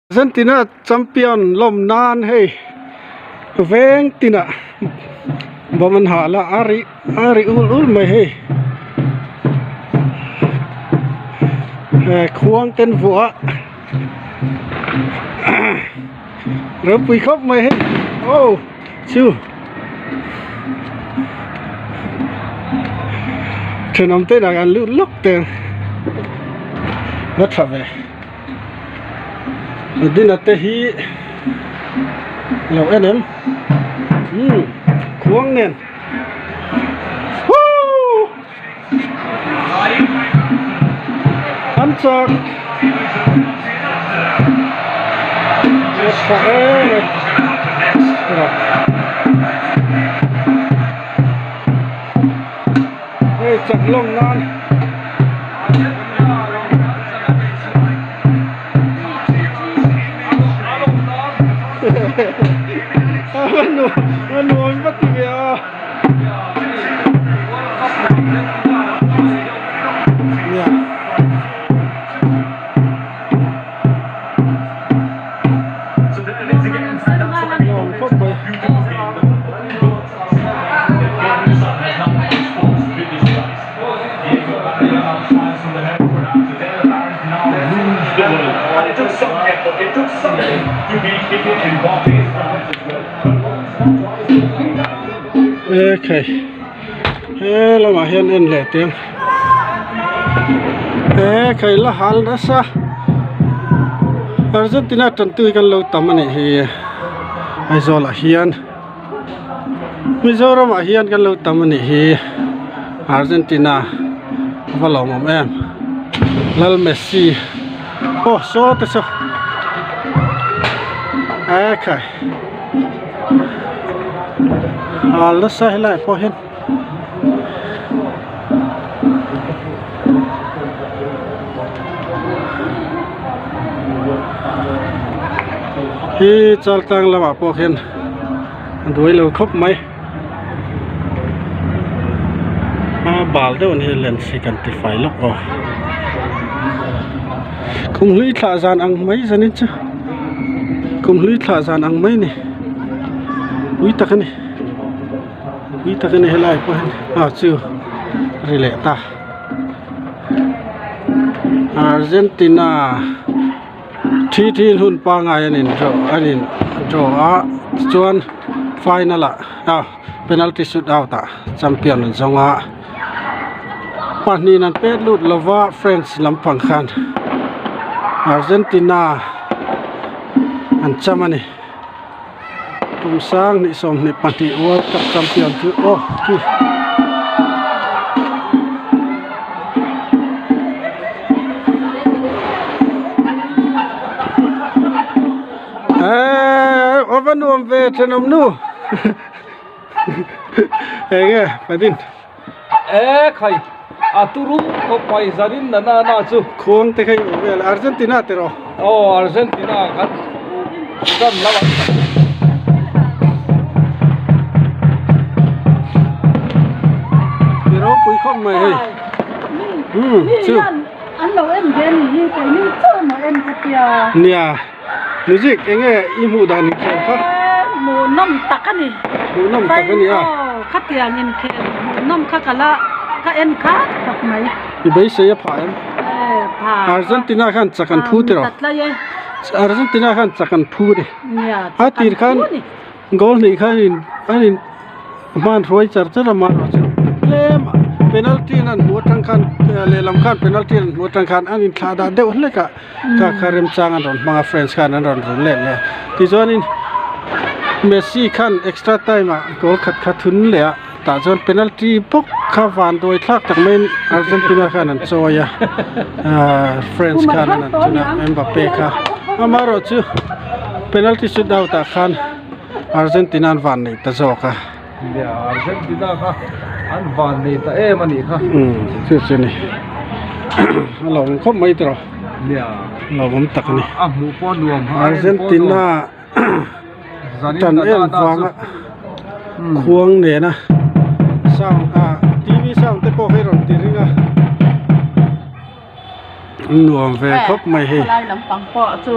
Argentina champion lawm nan hei veng tinah bawm an hal a a ri a ri ul ul mai hei khuang te an vuah a ropui khawp mai hei aw chu thenawm te inah an lut lawk teng va tha ve. Medina te hi lo en em umm khuang nen huuu an chak a tha em a hei chak lawng nan. Nuam va ti ve a nuam khawp mai. Ekhei he lamah hian en leh teng ekhei la hal nasa Argentina tantu hi kan lo tam a nih hi Aizawl ah hian. Mizoram ah hian kan lo tam a nih hi Argentina a va lawmawm em Lal Messi aw saw te saw ekhai hal nasa helaiah pawh hian. Hi chaltlang lamah pawh hian a duai lo khawp mai a bal deuh a ni lens hi kan ti fai lawk aw kum hlui thlah zan ang mai zanin chu kum hlui thlah zan ang mai a ni pui tak a ni. Pui tak a ni helai pawh hian ah chu ri leh ta Argentina thi thi in hun pangai an in draw an in draw a tichuan final ah ah penalty shoot out ah champion an zawng a pahnih an pet lut lova France lampang khan Argentina an cham a ni. Kum sang hnih 22 World Cup champion chu aw chu eee aw va nuam ve thenawm nu enge panin e khai a turu khawp mai zanin na na na chu khuang te kha i awm vel Argentina te rawh aw Argentina kan kan lamah ti ropui khawp mai hei umm chu an lo en ve ni hi keini chaw maw en ka tia nia music enge i hmuh dan inkhel kha hmuhnawm tak a ni hmuhnawm tak a ni a aw khatiang inkhel hmuhnawm kha ka la ka en khat khawp mai i beisei a phah em e phah Argentina khan chak an phu tiraw tlai e Argentina khan chak an phu ni nia a tir khan goal hnih khan in an in hman hruai char char a mahrawh chu tlem penalty an hmuh atang khan lehlam khan penalty an hmuh atang khan an inthlah dah deuh hlek a kha kha remchang an rawn hmang a friends khan an rawn run let leh a tichuanin Messi khan extra time ah goal khat kha thun leh a tah chuan penalty bawk kha van duai thlak tak maiin Argentina khan an chawi a ahh friends khan an thun a Mbappe kha amaherawhchu penalty shoot out ah khan. Argentina an van nei ta zawk a. Nia Argentina kha an van nei ta em a nih kha. Umm chu chu ni a lo awm khawp mai tawh. Nia a lo awm tak a ni. A hmuh pawh nuam Argentina tan em vanga khuang nena sound ah tv sound te pawh hi rawn ti ring a. Nuam ve khawp mai hei. Khawlai lampang pawh chu.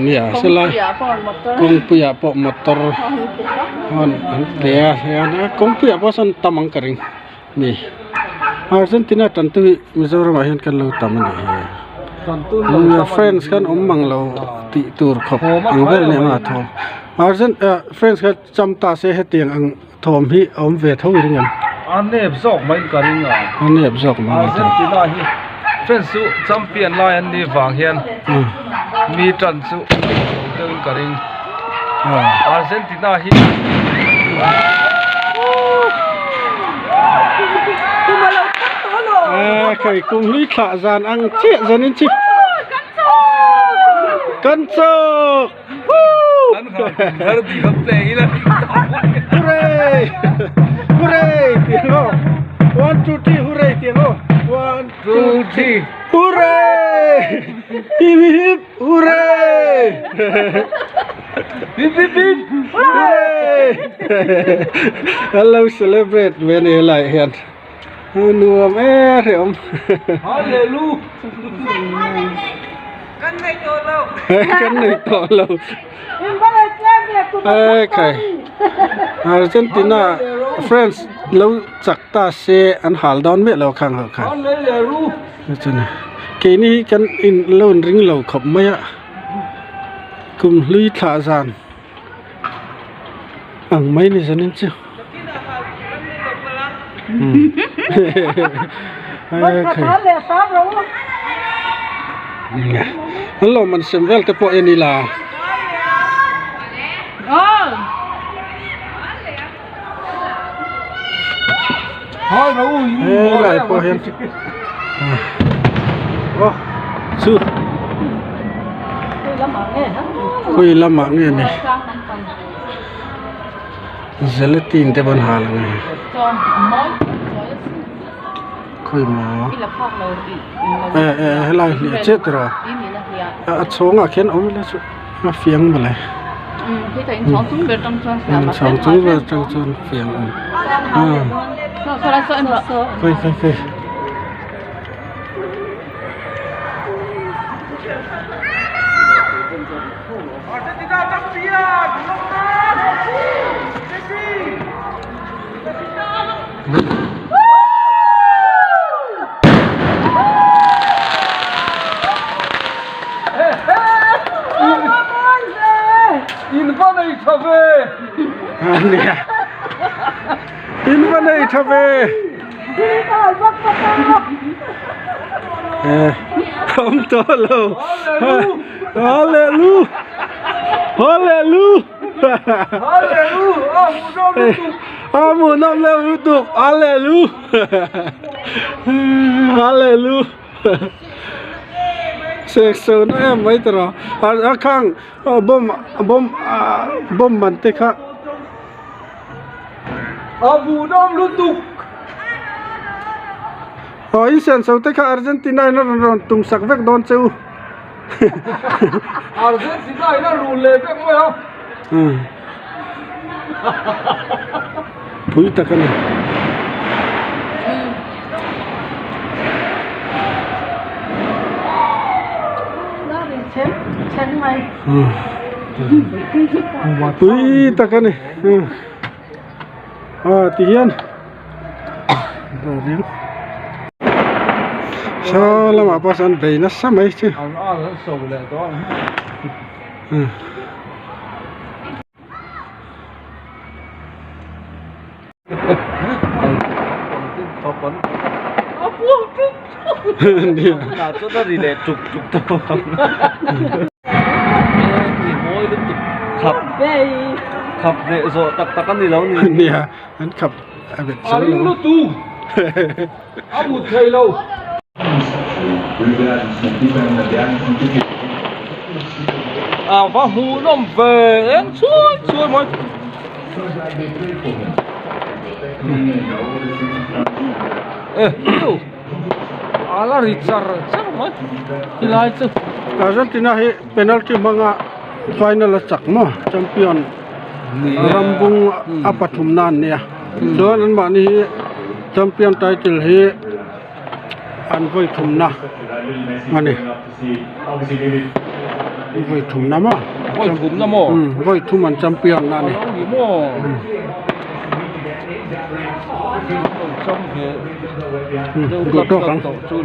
Nia selai Kawngpuiah pawh motor. Kawngpuiah pawh motor an pe a hian kawngpuiah pawh sawn tam ang ka ring ni. Argentina tantu hi Mizoramah hian kan lo tam a nih hi. Friends khan awm mang lo tih tur khawp ang vel nia a thawm. Argent friends kha cham ta se hetiang ang thawm hi a awm ve tho i ring em? A nep zawk mai in ka ring a. A nep zawk mai. Argentina hi friends chu champion lai an nih vang hian mi tan chu deuh in ka ring. Argentina hi Khai kum hlui thlah zan ang chiah zan in chi. Kan chawk! Hooray! Hooray! Tiang aw. One, two, three, hooray tiang aw. One, two, three. Hooray! Hip hip hip! Hooray! Hip hip hip! Hooray! Hello celebrate ve ni helai hian. Nuam e hreawm. Hallelu! Kan nei tawh lo. Kan nei tawh lo. E khai. Argentina France lo chak ta se an hal dawn miah lo khang ho khan. Chuan keini hi kan in lo in ring lo khawp mai a. Kum hlui thlah zan. Ang mai ni zanin chu. An lo man sem vel te pawh en ila. Helai pawh hian aw chu khawi lamah nge ni gelatin te pawh an hal ang e khawi maw eh eh helai hliah chiah tiraw a chhawngah khian awm ila chu. A fiang mawle. Chhawng chung ber atang chuan fiang awm. Khawi khawi khawi. In va nei tha ve. Nia. In va nei tha ve. Eh, awm tawh lo. Hallelu. Hallelu. Hallelu. A hmuhnawm lutuk. A hmuhnawm Hallelu. Hallelu. Sek sona em mai tawh a a khang bomb bomb bomb man te kha. A hmuhnawm lutuk. Aw in sian so te kha Argentina in a rawn rawn tum sak vek dawn che u. Argentina in a rul leh vek mai a. Pui tak a ni. Pui tak a ni. A ti hian saw lamah pawh sawn bei nasa mai chu. Nia an khap a bet zo lo. A va hmuhnawm ve eng chhuai chhuai mai. E hiu a la ri char char mai tilai chu. Argentina hi penalty hmanga final a chak maw champion rambung a pathum na an nia chuan anmahni hi champion title hi. An vawi thumna. A ni. Vawi thum na maw? Vawi thum na maw? Umm vawi thum an champion na a ni. A lo ni maw? Umm duh tawk ang. Chu.